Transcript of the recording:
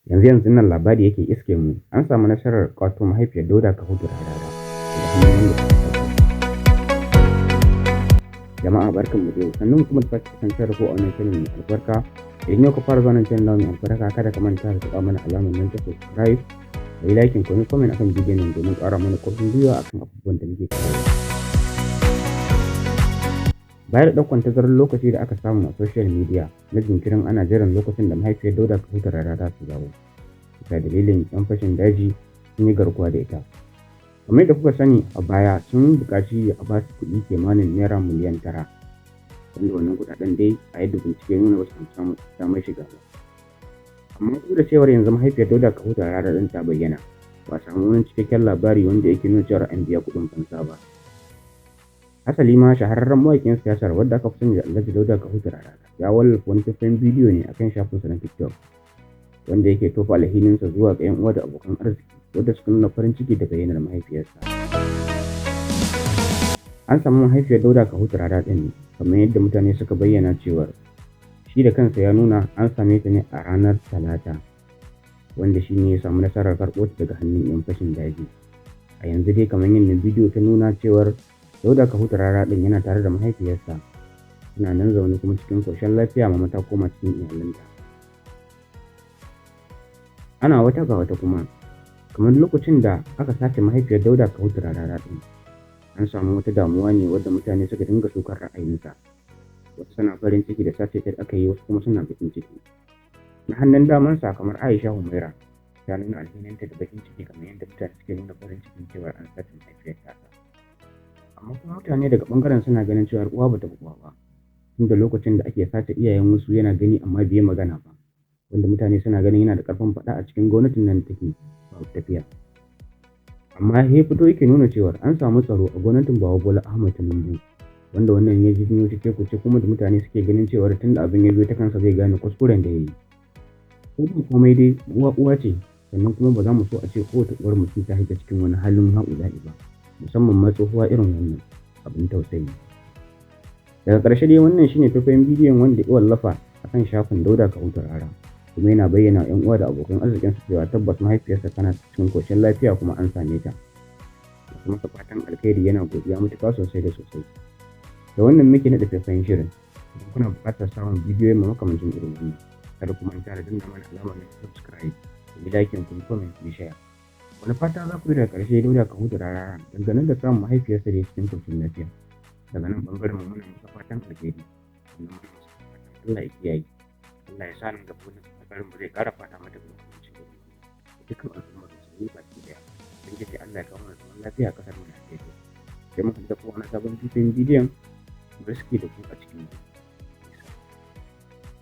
Yanzu yanzu nan labari yake iske mu an samu nasarar kwato mahaifiyar Dauda Kahutu Rarara daga hannun wanda suka sace. Jama'a, barkanmu da yau, sannan kuma da sake kasancewa da ku a wannan channel mai albarka. Idan yau ka fara zuwa nan channel mai albarka, kada ka manta da taɓa mana alamar nan ta subscribe, ka yi like, ko comment akan bidiyon nan domin ƙara mana ƙarfin gwiwa akan abubuwan da muke kawo. Bayan da ɗaukan tazarar lokaci da aka samu a social media na jinkirin ana jiran lokacin da mahaifiyar Dauda Kahutu Rarara za su dawo, bisa dalilin 'yan fashin daji sun yi garkuwa da ita. Kamar yadda kuka sani, a baya sun buƙaci a ba su kuɗi kimanin naira miliyan 9, wanda wannan kuɗaɗen dai a yadda bincike ya nuna ba su samu damar shiga ba. Amma duk da cewar yanzu mahaifiyar Dauda Kahutu Rarara ɗin ta bayyana, ba a samu wani cikakken labari wanda yake nuna cewar an biya kuɗin fansa ba. Hasali ma, shahararren mawaƙin siyasar wadda aka fi sani da Alhaji Dauda Kahutu Rarara ya wallafa wani faifan bidiyo ne akan shafinsa na TikTok, wanda yake tofa alhininsa zuwa ga 'yan uwa da abokan arziki wadda suka nuna farin ciki da bayyanar mahaifiyarsa. An samu mahaifiyar Dauda Kahutu Rarara ɗin ne kamar yadda mutane suka bayyana cewar shi da kansa ya nuna an same ta ne a ranar Talata, wanda shi ne ya samu nasarar karɓo ta daga hannun 'yan fashin daji. A yanzu dai, kamar yadda bidiyo ta nuna cewar Dauda Kahutu Rarara ɗin yana tare da mahaifiyarsa, suna nan zaune kuma cikin ƙoshin lafiya, mama ta koma cikin iyalanta. Ana wata ga wata kuma, kamar lokacin da aka sace mahaifiyar Dauda Kahutu Rarara ɗin, an samu wata damuwa ne wadda mutane suka dinga sukar ra'ayinsa. Wasu suna farin ciki da sace ta da aka yi, wasu kuma suna baƙin ciki. Na hannun damansa kamar Aisha Humaira ta nuna alhininta da baƙin ciki kamar yadda mutane suke nuna farin cikin cewar an sace mahaifiyar tasa. Amma kuma mutane daga ɓangaren suna ganin cewar uwa bata bi uwa ba, tunda lokacin da ake sace iyayen wasu yana gani amma bai yi magana ba, wanda mutane suna ganin yana da ƙarfin faɗa a cikin gwamnatin nan da take tafiya. Amma sai ya fito yake nuna cewar an samu tsaro a gwamnatin Baba Bola Ahmed Tinubu, wanda wannan ya janyo cece-kuce kuma da mutane suke ganin cewar tunda abin ya biyo ta kansa zai gane kuskuren da ya yi. Ko ba komai dai, uwa uwa ce, sannan kuma ba za mu so a ce kowace uwar mutum ta shiga cikin wani halin ha'ula'i ba, musamman ma tsohuwa irin wannan, abin tausayi. Daga ƙarshe dai, wannan shine faifayen bidiyon wanda ya wallafa a kan shafin Dauda Kahutu Rarara, kuma yana bayyana wa 'yan uwa da abokan arzikinsa cewa tabbas mahaifiyarsa tana cikin ƙoshin lafiya kuma an same ta. Masu masa fatan alkhairi, yana godiya matuƙa sosai da sosai. Da wannan muke naɗe faifayen shirin. Idan kuna buƙatar samun bidiyoyin mu makamancin irin wannan, kada ku manta da danna mana alamar subscribe, ku yi like, ku yi comment, ku yi share. Wani fata za ku yi daga ƙarshe Dauda Kahutu Rarara dangane da samun mahaifiyarsa da cikin ƙoshin lafiya? Daga nan ɓangaren mu muna masa fatan alheri, sannan muna masa fatan Allah ya kiyaye. Allah ya sa nan gaba wannan lamarin ba zai ƙara faɗa mata ba makamancin irin wannan. Da dukkan al'ummar musulmi baki ɗaya. Ubangiji Allah ya kawo mana zaman lafiya a ƙasar mu Najeriya. Sai mun haɗu da ku a wani sabon bidiyon, mu riske da ku a cikin